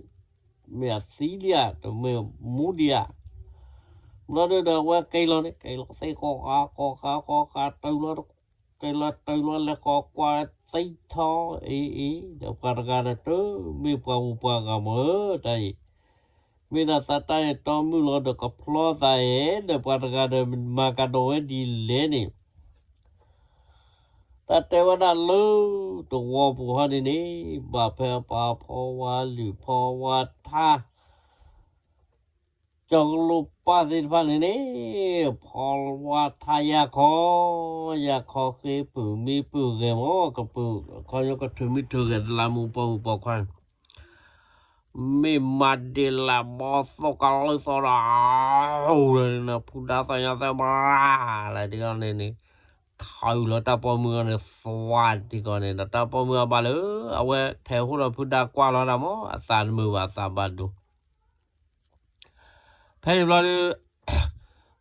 မ့ၢ်အသံဒံးဧါ တမ့ၢ်မူဒံးဧါ, ဘျီဒုးဒီးအဝဲက့ၤလီၤန့ၣ် က့ၤလီၤသ့ ဃီဃါဃီဃါဃီဃါတုၤလီၤ က့ၤလီၤတုၤလီၤ လဲၤဃီကွၢ်သ့ထီၣ်အံၤအံၤ ဒီးပှၤတဂၤဒီးတမ့ၢ်ပှၤဂုၤပှၤဂၤမ့ၢ်ဧၢ တၢ်အံၤ, မ့ၢ်ဒၣ်သးတၢ်အဲၣ်တီမုၣ်လီၤဒီးကဖျီသးအဲၣ် ဒီးပှၤတဂၤဒီးမၤကဒီးဝဲဒ်လဲၣ်န့ၣ် တၢ်တဲဝဲဒၣ်လၢ တဝီပူၤဟီဒ်န့ၣ် ဘၣ်ဖဲပှၤဖီဝါလုၢ်ဖီဝါထါ ပ ကၠီကလိပၢ်သ့ၣ်တဖၣ်န့ၣ်န့ၣ် ဖီဝါထါယၢ်ခီ, ယၢ်ခီဃ့ပုာ်မံပုာ်ဂဲၤမီၢ် ကပုာ်ခီညိကထုးမံထုးဂဲၤ တလးမူပိာ်မုၣ်ပိာ်ခွါန့ၣ် မ့ၢ်မၤဒ့လးဘီသိၣ်ကလၢသီဒီး အိၣ်လၢနဖုဒါသီညါသၢဘၣ် လၢဒ်န့ၣ်န့ၣ် ထီၣ်လီၤတၢ်ပိာ်မုၣ်အီၤန့ၣ် သွါတံၢ်ကီးန့ၣ် ဒီးတၢ်ပိာ်မုၣ်အဘၣ်လၢ အဝဲထဲးဟူဒီးဖုဒါကွၢ်လီၤဒၣ်မီၢ် အသးတမုာ်ဘၣ် အသးဘၣ်ဒိ ဖဲန့ၣ်ဘျီဒုး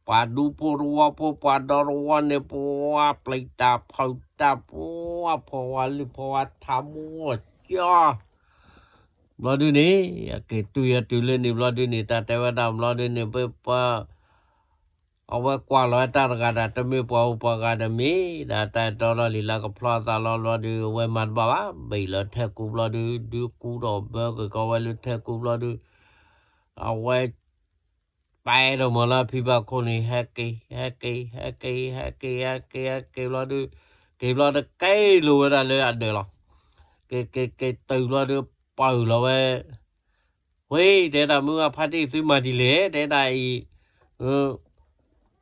ပှၤဒူဖိတဝီဖိ ပှၤဒီတဝီန့ၣ် ပှၤပျံၤတၢ်ဖုးတၢ် ပှၤဖီဝါလုၢ်ဖီဝါထါမူအီၣ်ကၠီ ဘျီဒုးန့ၣ် အက့ၤတုၤယၤတုၤလၢန့ၣ်ဘျီဒုးန့ၣ် တၢ်တဲဝဲဒၣ်ဘျီဒုးန့ၣ် ပပ အဝဲကွၢ်လီၤဝဲတၢ်တဂၤဒီး တမ့ၢ်ပှၤအိၣ်ပှၤဂၤဒီးမ့ၢ် ဒီးတၢ်အဲၣ်တီဒီးလံာ်လၢကဖျီအသးလီၤဘျီဒုး အဝဲမၤတဘၣ်ဘၣ် ဘ့ၣ်လၢထဲကူဘျီဒုး ဒုးကူဒီးဘၢကကီဝဲလၢထဲကူဘျီဒုး အဝဲ ပာ်ဒီးမၤလၢအဖံဘၣ်ခိၣ်န့ၣ် ဟဲက့ၤ ဟဲက့ၤ ဟဲက့ၤ ဟဲက့ၤ ဟဲက့ၤ ဟဲက့ၤ ဟဲက့ၤဘျီဒုး က့ၤဘျီတက့ၤလိာ်ဝဲဒၣ်လၢအဒၢးလီၤ. က့ၤက့ၤက့ၤတုၤဘျီဒုး ပာ်လီၤဝဲ ဝ့ၢ် တဲဒၣ်မုၢ်ဂၢ်ဖါတံၢ်သုမၤဒ်လဲၣ် တဲဒၣ်အံၤ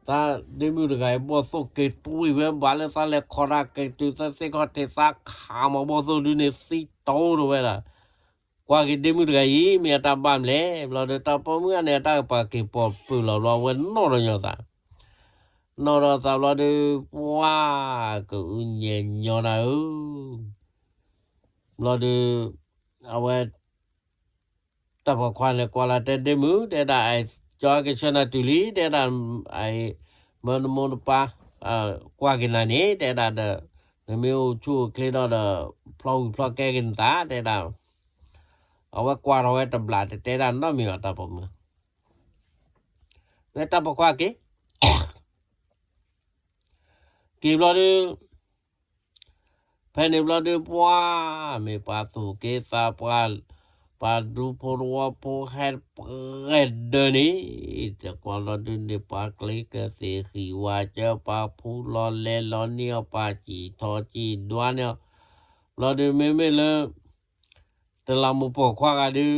တၢ်ဒ့မုၣ်တဂၤအံၤဘီၣ်သိၣ်က့ၤတွံၢ်ဝဲဘၣ်လၢသးလဲၤခီတၢ်က့ၤတုၤသးသ့ၣ်ခီၣ်ထံးသးခးမၤဘီၣ်သိၣ်ဒုးန့ၣ်သံတိၤတဝဲဒၣ် ကွၢ်က့ၤဒ့မုၣ်တဂၤအံၤ မ့ၢ်အတၢ်ဘၣ်မလဲၣ် ဘျီဒီးတၢ်ပိာ်မုၣ်ဂၤန့ၣ် အတၢ်ကပၤက့ၤပိာ်ပၢၢ်လီၤဘျီ အဝဲနီၣ်ဒီးညီသး နီၣ်ဒီးသးဘျီဒုး ပှၤကအုညဲၣ်ညီနၤဧၢ ဘျီဒုး အဝဲ တၢ်ပိာ်ခွါန့ၣ် ကွၢ်လၢတဲဒ့မုၣ် တဲဒၣ် ကၠီက့ၤဆှၢနၤတုၤလံ တဲဒၣ် မၢနမိၢ်နပၢ် ကွၢ်က့ၤနၤန့ၣ် တဲဒၣ်ဒီး နမ့ၢ်အိၣ်ဆူၣ်အိၣ်ချ့ဒီးဒီး ဖျီဝံၤဖျီကဲက့ၤနသး တဲဒၣ် အဝဲကွၢ်ထီၣ်ဝဲတဘျီ တတဲဒၣ်နီတမံၤဘၣ် တၢ်ပိာ်မုၣ် ဝဲတၢ်ပိာ်ခွါက့ၤ က့ၤဘျီဒုး ဖဲန့ၣ်ဘျီဒုး ပှၤမ့ၢ်ပှၤသူၣ်က့ၤသးပှၢ် ပှၤဒူဖိတဝီဖိဟဲပှဲၤဒၢးန့ၣ် တကွၢ်ဘျီဒုးန့ၣ် ပှၤကျ့ကသ့ၣ်ဃံၣ်ဝါကၢ ပှၤဖူလီၤလဲၤလီၤန့ၢ်အီၤ ပှၤစံၣ်ထီၣ်စံၣ်ဒွးန့ၢ်အီၤ ဘျီဒုးမ့မ့ၢ်လၢ တလးမူးပိာ်ခွါဂၤဒုး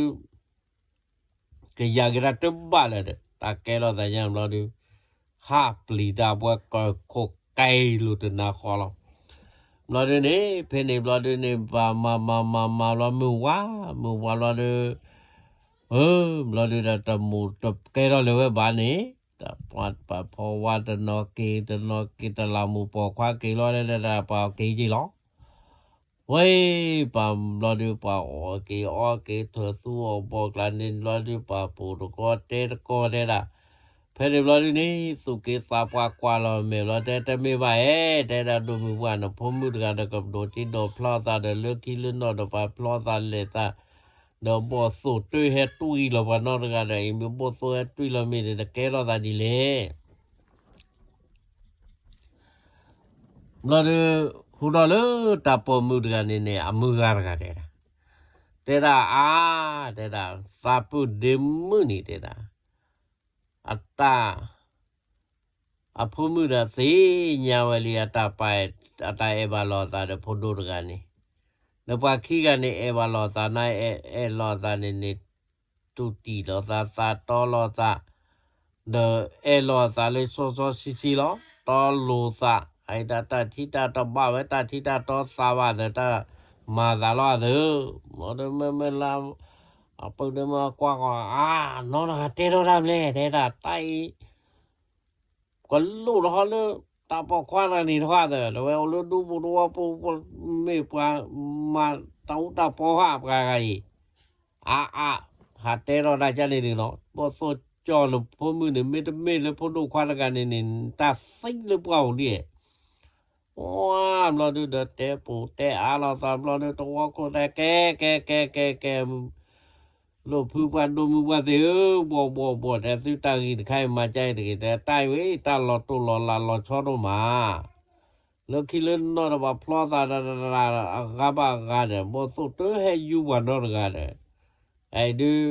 ကယၤက့ၤတၢ်တဘၣ်လၢၤဒီး တၢ်ကဲထီၣ်သးညါဘျီဒုး ဟးပျံၤတၢ်ပှၤကခိၣ်ကဲလိာ်တနၤဃီလီၤ. ဘျီဒုးန့ၣ် ဖဲန့ၣ်ဘျီဒုးန့ၣ် ဘၣ်မၤမၤမၤမၤဘျီမုၢ်ဝါ မုၢ်ဝါဘျီဒုး ဘျီဒုးဒီးတမူးတကဲထီၣ်လၢၤဝဲဘၣ်န့ၣ် ပှၤပာ်ဖီဝါတနီၤက့ၤတနီၤက့ၤ တလးမူးပိာ်ခွါက့ၤလီၤဒဲဒၣ် ပှၤက့ၤက့ၤလီၤ ဝဲ ပှၤဘျီဒုး ပှၤအီၣ်က့ၤအီက့ၤ ထၢၣ်သူအီၣ်ဘီၣ်ကျါန့ၣ်ဘျီဒုး ပှၤပိာ်တကီတဲတကီတဲဒၣ် ဖဲန့ၣ်ဘျီဒုးန့ၣ် သူၣ်က့ၤသးပှၢ်ကွၢ်လီၤမဲာ်ဘျီတဲ တမ့ၢ်ဘၣ်ဧဲ တဲဒၣ်ဒိၣ်မုၢ်ပှၢ် နဖိမုၣ်တဂၤဒီးကဒိးတ့ဒိးဖျီသးဒီး လၢခံလၢနီၢ်ဒီးပှၤဖျီသးလဲၤသး ဒီးဘီၣ်သိၣ်တဟဲတွံၢ်လီၤပှၤနီတဂၤဒီး အံၤမ့ၢ်ဘီၣ်သိၣ်ဟဲတွံၢ်လီၤမ့ၢ်န့ၣ် တကဲထီၣ်သးဒ်လဲၣ် ဘျီဒုး ဟူထီၣ်လၢတၢ်ပိာ်မုၣ်တဂၤန့ၣ်န့ၣ် အမုၢ်ဂၤတဂၤတဲဒၣ်, တဲဒၣ်အါ, တဲဒၣ် သးပုၢ်ဒ့မုၣ်န့ၣ်တဲဒၣ်, အတၢ်, အဖိမုၣ်ဒီးသ့ၣ်ညါဝဲလံ အတၢ်ပာ်, အတၢ်အဲၣ်ဘၣ်လိာ်သးဒီးဖိဒိၣ်တဂၤန့ၣ်, ဒီးပှၤခံဂၤန့ၣ်အဲၣ်ဘၣ်လိာ်သးန့ၣ် အဲၣ်လိာ်သးန့ၣ်န့ၣ် တူၢ်တံၢ်လိာ်သး သးတီလိာ်သး ဒီးအဲၣ်လိာ်သးလၢစီစီဆှံဆှံလီၤ. တီလိာ်သး အအံၤဒၣ်တၢ်ထံတၢ်တီဘၣ်ဝဲ တၢ်ထံတၢ်တီသးဘၣ်သၢ တၢ်မၤသးလီၤသၢ, မ့ၢ်တမ့ၢ်မ့ၢ်လၢ အပုၢ်ဒ့မုၣ်ကွၢ်ဃီၤ အါ နီၢ်တဂၤတဲထီၣ်တၢ်မလဲၣ် တဲဒၣ်တၢ်အံၤ ကလိၣ်တဟီလၢ တၢ်ပိာ်ခွါတဂၤန့ၣ်တဃၣ်သၢ တဝဲအိၣ်လၢဒူပူၤတဝီပူၤ မ့ၢ်ပှၤမၤတၢ်အူတၢ်ပီဃာ်ပှၤဂၤအံၤ အါအါ ဟးတဲထီၣ်တၢ်ကန့ၣ်ဒုးနီၤ ဘီၣ်သိၣ်ကၠီလၢဖိမုၣ်န့ၣ် မ့တမ့ၢ်လၢဖိဒိၣ်ခွါတဂၤန့ၣ်န့ၣ် တၢ်သံလၢပှၢ်အိၣ်ဒံး ပှၤဘျီဒုးဒီးတဲပူၤတဲအါလိာ်သးဘျီဒုး တဝီခိၣ်တဲကဲကဲကဲကဲကဲ လိာ်ဖုပှၢ်ဒိၣ်မုၢ်ပှၢ်သ့ၣ်ဧၢ, ဘီၣ်ဘီၣ်ဘီၣ် တဲသုတၢ်ဂ့ၢ်တခါအံၤမၤကါအံၤတဂ့ၤ တဲတၢ်အံၤဝဲ တၢ်လီၤတိၢ်လီၤလးလီၤဆီဒိၣ်မး, လၢခံလၢနီၢ်ဒီးပှၤဖျီသးဒီး အဂၤဘၣ်အဂၤဒီး ဘီၣ်သိၣ်တဟဲယူၤပှၤနီတဂၤဒီး အအံၤဒုး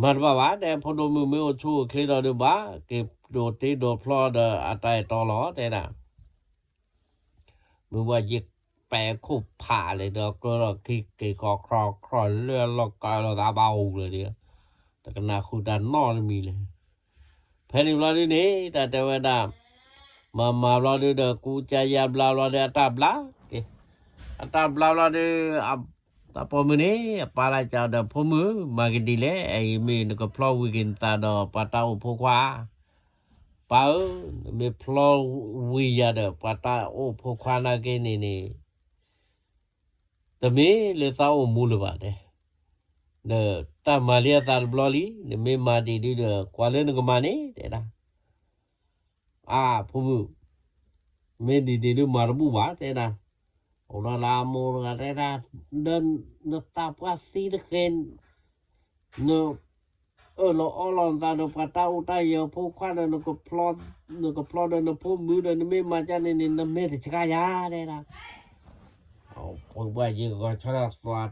မၤတဘၣ်ဘၣ် တဲဖိဒိၣ်မုၣ်မ့ၢ်အိၣ်ဆူၣ်အိၣ်ချ့ဒီးဒုးဘၣ် က့ၤဒိးတ့ဒိးဖျီဒီးအတၢ်အဲၣ်တီလီၤ တဲဒၣ် မုၢ်ဘၣ်ယပဲာ်ခိၣ်ဖးလဲၣ်ဒီး ကြၢးထီၣ်ခံက့ၤခီ ခီခီလၢအလီၢ်ကါလီၤသးဘၣ်အူလၢၤဒီး တကနၣ်ဃုာ်တၢ်နီတမံၤလဲၣ်. ဖဲန့ၣ်ဘျီဒုန့ၣ် တၢ်တဲဝဲဒၣ် မၤမၤဘျီဒုဒီး ကူကယါဘျါဘျီဒီး အတၢ်ဘျါက့ၤ, အတၢ်ဘျါဘျီဒု တၢ်ပိာ်မုၣ်န့ၣ် အပာ်လၢကဒီး ဖိမုၣ် မၤကဒ်လဲၣ်, အအံၤမ့ၢ်နကဖျီဝံၤက့ၤနသးဒီး ပှၤတၢ်အိၣ်ဖိခွါ, ပၢ်ဧၢ, နမ့ၢ်ဖျီဝံၤယၤဒီး ပှၤတၢ်အိၣ်ဖိခွါနာ်က့န့ၣ်န့ၣ် တမ့ၢ်လၢသးအိၣ်မူလၢၤဘၣ်တဲ, ဒီးတၢ်မၤလံအသးတဘျီလံ, နမ့ၢ်မၤဒ်ဒုဒီး ကွၢ်လၢနကမၤန့ၣ် တဲဒၣ်. အါ ဖိမုၣ်, မ့ၢ်ဒ်ဒ်ဒုမၤတဘူၣ်ဘၣ် တဲဒၣ်. အိၣ်ဒီးလၢအမိၢ်တဂၤတဲဒၣ်, ဒီးနသးပှၢ်သံတဃဲၤ နအၢၣ်လီၤအီလီၤနသးဒီးပှၤတၢ်အိၣ်တၢ်ယၢၤဖိခွါဒီး နကဖျီဒီးနဖိမုၣ်ဒီး နမ့ၢ်မၤကၢ်န့ၣ်န့ၣ် နမဲာ်တဆှးယၤ တဲဒၣ်. ပှၤယံၤကဂီၤဆီဒၣ်သွး,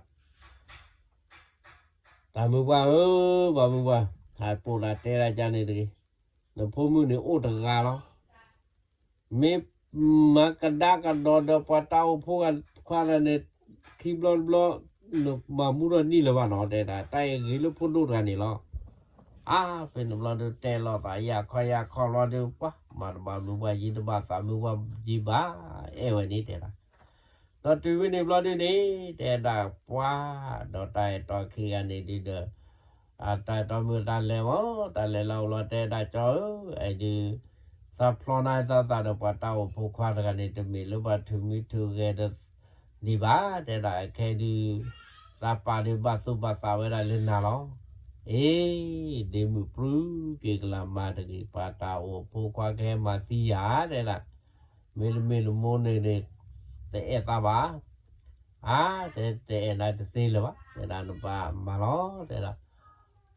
တၢ်မုၢ်ပှၢ်ဧၢ, ပှၤမုၢ်ပှၢ်, ဟးပိာ်တၢ်တဲဒၣ်ကၢ်န့ၣ်တဂ့ၤ, နဖိမုၣ်န့ၣ်အိၣ်တဂၤလီၤ. မ့ၢ်မၤကဒါကဒီးဒီးပှၤတၢ်အိၣ်ဖိခွါဒီးန့ၣ် ခံဘျီတဘျီ နမၤမူထီၣ်နံၣ်လၢၤဘၣ်နီၤ တဲဒၣ်, တၢ်အံၤဂ့ၤလၢဖိဒိၣ်တဂၤန့ၣ်လီၤ. အါ ဖဲန့ၣ်ဘျီဒုတဲလိာ်သးယၢ်ခီယၢ်ခီဘျီဒု ပှၤမၤတဘၣ်မုၢ်ပှၢ်ယံၤတဘၣ်သးမုၢ်ပှၢ်ယံၤဘၣ် အဲၣ်ဝဲန့ၣ်တဲဒၣ်. ဒီးတုၤဝဲန့ၣ်ဘျီဒုန့ၣ် တဲဒၣ်ပှၤ ဒီးတၢ်အဲၣ်တီခံဂၤန့ၣ်ဒုဒီး အတၢ်အဲၣ်တီမုၢ်တၢ်လဲၤမး တၢ်လဲၤလၢအအိၣ်လီၤ တဲဒၣ်ကၠီဧၢ, အဲၣ်ဒု သးဖျီနသးသးဒီးပှၤတၢ်အိၣ်ဖိခွါတဂၤန့ၣ် တမ့ၢ်လၢပှၤထုးမံထုးဂဲၤဒံးဘၣ် တဲဒၣ်, အခဲဒု သးပာ်ဒုးဘၣ်သူၣ်ဘၣ်သးဝဲဒၣ်လၢနၤလီၤ. အ့ ဒ့မုၣ်ပြူက့ၤကလၤမၤတဂ့ၤ, ပှၤတၢ်အိၣ်ဖိခွါကဟဲမၤသံယၤ တဲဒၣ်, မ့တမ့ၢ်လၢမိၢ်န့ၣ်န့ၣ် တအဲၣ်သးဘၣ်. အါ တဲ တအဲၣ်နၤတသ့လၢၤဘၣ် တဲဒၣ်, နဘၣ်မၤလီၤ တဲဒၣ်.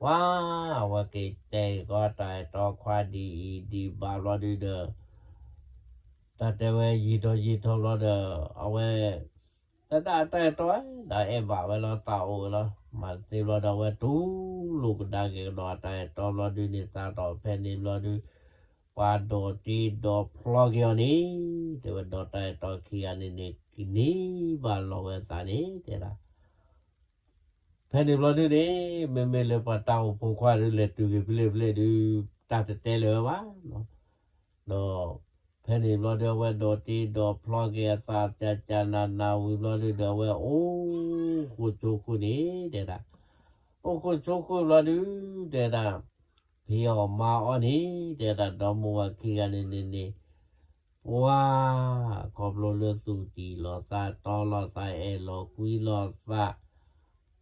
ပှၤ အဝဲက့ၤတဲကီးတၢ်အဲၣ်တီခွါဒ်အံၤဒ်ဘၣ်ဘျီဒုဒီး တၢ်တဲဝဲယံာ်ထီၣ်ယံာ်ထီၣ်ဘျီဒီး အဝဲ တၢ်ဒၣ်တၢ်အဲၣ်တီ ဒၣ်အဲၣ်ဘၣ်ဝဲလီၤ သးအိၣ်ဝဲလီၤ. မၤတသ့ဘျီဒီး အဝဲတူၢ်လိာ်ကဒါက့ၤကဒီးတၢ်အဲၣ်တီဘျီဒုန့ၣ် သးဒီးဖဲန့ၣ်ဘျီဒု ပှၤဒိးတ့ဒိးဖျီက့ၤအီၤန့ၣ် တဲဝဲဒီးတၢ်အဲၣ်တီခံဂၤန့ၣ်န့ၣ် ကန့ၢ်ဘၣ်လီၤဝဲသးန့ၣ် တဲဒၣ် ဖဲန့ၣ်ဘျီဒုန့ၣ် မ့မ့ၢ်လၢပှၤတၢ်အိၣ်ဖိခွါဒု လဲၤတုၤက့ၤဖဲလဲၣ်ဖဲလဲၣ်ဒု တၢ်တတဲလၢၤဝဲဘၣ်. ဒီးဖဲန့ၣ်ဘျီဒု အဝဲဒိးတ့ဒိးဖျီက့ၤအသး ကကနနဝံၤဘျီဒုဒီး အဝဲအိၣ်ဃိာ်ဆိဃိာ်န့ၣ် တဲဒၣ်, အိၣ်ဃိာ်ဆိဃိာ်ဘျီဒု တဲဒၣ်, ဖံးအီၣ်မၤအီၣ်န့ၣ် တဲဒၣ် ဒီမိၢ်ဝၤခံဂၤန့ၣ်န့ၣ်န့ၣ် ပှၤ ခီဖျိလၢသူၣ်တံၢ်လိာ်သးတီလိာ်သး အဲၣ်လိာ်ကွံလိာ်သး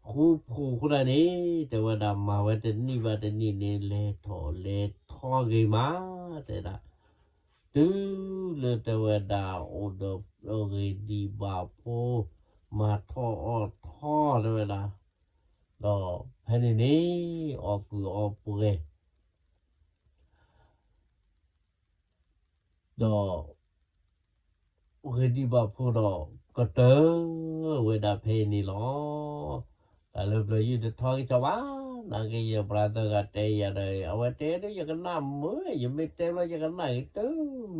ဃူဖိးဃူဒၣ်န့ၣ် တဲဝဲဒၣ်မၤဝဲတနံၣ်ဘၣ်တနံၣ်န့ၣ် လဲၤထီၣ်လဲၤထီဂ့ၤမး တဲဒၣ်, တုၤလၢတဲဝဲဒၣ်အိၣ်ဒီးဂ့ၤဒံးဘၣ်ဖိ မၤထီၣ်အီၣ်ထီၣ်တဲဝဲဒၣ်, ဒီးဖဲန့ၣ်န့ၣ် အီၣ်ကုၢ်အီပှဲၤ ဒီး ဂ့ၤဒံးဘၣ်ဖိဒီး ကတၢၢ်ဝဲဒၣ်ဖဲအံၤန့ၣ်လီၤ. တၢ်လၢပျၢၤယုၢ်တထီက့ၤကီဘၣ်, နာ်က့ယ brother ဂၤတဲယၤဒီး အဝဲတဲဒ်ယကနၣ်မုာ်, ယမ့ၢ်တဲဘျီယကနၣ်ဂ့ၤတ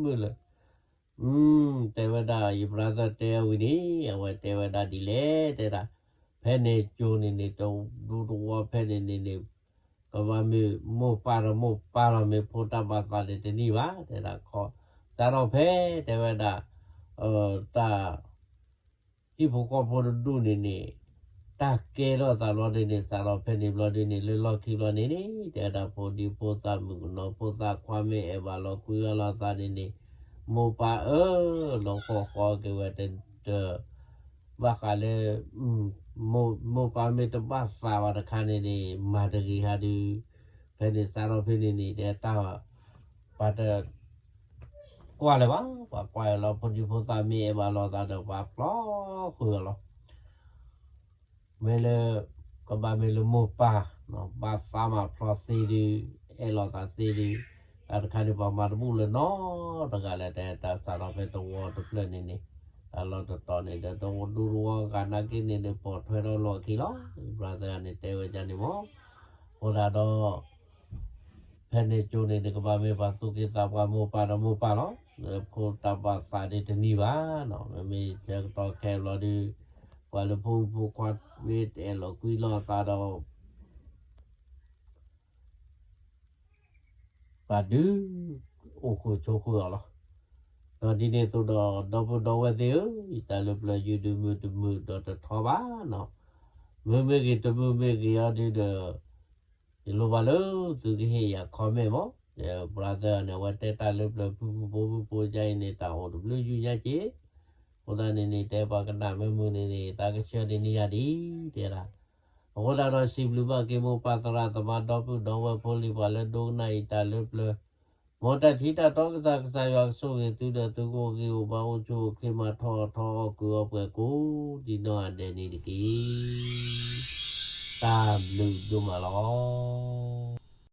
မုာ်လၢၤ. တဲဝဲဒၣ်ယ brother တဲဝံၤန့ၣ် အဝဲတဲဝဲဒၣ်ဒ်လဲၣ်တဲဒၣ်, ဖဲန့ၣ်ကၠိန့ၣ်န့ၣ် တဒူတဝီဖဲန့ၣ်န့ၣ်န့ၣ် ကဘၣ်မ့ၢ်မိၢ်ပၢ်ဒီးမိၢ်ပၢ်လီၤ, မ့ၢ်ဖိတၢ်ဘၣ်သးန့ၣ်တနံၣ်ဘၣ် တဲဒၣ်, စးထီၣ်ဖဲတဲဝဲဒၣ် တၢ် ဟံၣ်ဖိဃီဖိတဒူၣ်န့ၣ်န့ၣ် တၢ်ကဲထီၣ်သးဘျီဒုန့ၣ် စးထီၣ်ဖဲန့ၣ်ဘျီဒုန့ၣ် လၢလီၢ်ခံဘျီန့ၣ်န့ၣ် တဲဝဲဒၣ်ဖိဒံဖိသၣ်မုၣ်ကနီၤဖိသၣ်ခွါမ့ၢ်အဲၣ်ဘၣ်လီၤကွံအီၤလိာ်သးန့ၣ်န့ၣ် မိၢ်ပၢ်အၢ လီၤဃီဃီက့ၤဝဲတ ဘၣ်ဃးလၢ မိၢ်ပၢ်မ့ၢ်တဘၣ်သးဘၣ်တခါန့ၣ်န့ၣ် မၤတဂ့ၤဟးဒုး, ဖဲန့ၣ်စးထီၣ်ဖဲန့ၣ်န့ၣ် တဲတၢ် ပှၤတ ကွၢ်လၢၤဘၣ်, ပှၤကွၢ်လၢၤလီၤ ဖိဒံဖိသၣ်မ့ၢ်အဲၣ်ဘၣ်လိာ်သးဒီး ပှၤဖျီဃုာ်အီၤလီၤ. မ့ၢ်လၢ ကဘၣ်မ့ၢ်လၢမိၢ်ပၢ် ဘၣ်သးမၤဖျီသ့ဒုး, အဲၣ်လိာ်သးသ့ဒုး, တၢ်တခါန့ၣ် ပှၤမၤတဘူၣ်လၢၤနီတဂၤလၢၤ တဲတၢ်စးထီၣ်ဖဲတဝီတဖျၢၣ်န့ၣ်န့ၣ်, တၢ်လီၢ်တတီၤန့ၣ်ဒီး တဝီဒူတဝီဂၤနာ်က့န့ၣ်န့ၣ် ပိာ်ထွဲထီၣ်လီၢ်ခံလီၤ. brother န့ၣ်တဲဝဲဒ်န့ၣ်မး, အဃိဒၣ်ဒီး ဖဲန့ၣ်ကၠိန့ၣ်န့ၣ် ကဘၣ်မ့ၢ်ပှၤသူၣ်က့သးပှၢ်မိၢ်ပၢ်ဒီးမိၢ်ပၢ်လီၤ. လၢဖိတၢ်ဘၣ်သးဒ်တနံၣ်ဘၣ်, မ့မ့ၢ်ဆၢကတီၢ်ခဲဘျီဒုး ပှၤလၢဖိမုၣ်ဖိခွါမ့ၢ်တအဲၣ်လိာ်ကွံလိာ်သးဒီး ပှၤဒုးအိၣ်ဃုာ်ဆိးဃုာ်အီၤလီၤ. ဒီးဒ်န့ၣ်အသိးဒီး ဒီပုၢ်ဒီဝဲၢ်သ့ၣ်ဧၢ, ယတၢ်လၢပျၢၤယုၢ်ဒုးမုာ်တမုာ်ဒီးတထီဘၣ်နီၤ. မုာ်မ့ၢ်ဂ့ၤတမုာ်မ့ၢ်ဂ့ၤအီၤဒုးဒီး ယလိၣ်ဘၣ်လၢသုကဟ့ၣ်ယၤ comment မး, brother န့ၣ် အဝဲတဲတၢ်လၢပျၢၤဖုဖုဖိဖုဖိဒ်အံၤန့ၣ် တၢ်အိၣ်တဘျုးယုၢ်ညါက့ၤ, အဃိသတးန့ၣ်န့ၣ် တဲပှၤကနၣ်မ့ၢ်မုာ်န့ၣ်န့ၣ် သးကဆှၢဒ်န့ၣ်ယၤဒ် တဲဒၣ်. အဃိသတးဒီး စံးဘျုးဘၣ်က့ၤမိၢ်ပၢ်သရၣ်သမါဒီပုၢ်ဒီဝဲၢ်ဖိလံၤ ပှၤလၢဒိကနၣ်အံၤတၢ်လၢပျၢၤ, မ်တၢ်ထံတၢ်တီကစၢ် ကစၢ်ယွၤကဆိၣ်ဂ့ၤသုဒီး သုကအိၣ်ဂ့ၤအိၣ်ဘှံး အိၣ်ဆူၣ်အိၣ်ချ့ မၤထီၣ်ထီအီၣ်ကုၢ်အီပှဲၤကိးဒံးနီၢ်ဂၤဒဲးန့ၣ်တက့ၢ်. တၢ်ဘျုးဒိၣ်မးလီၤ.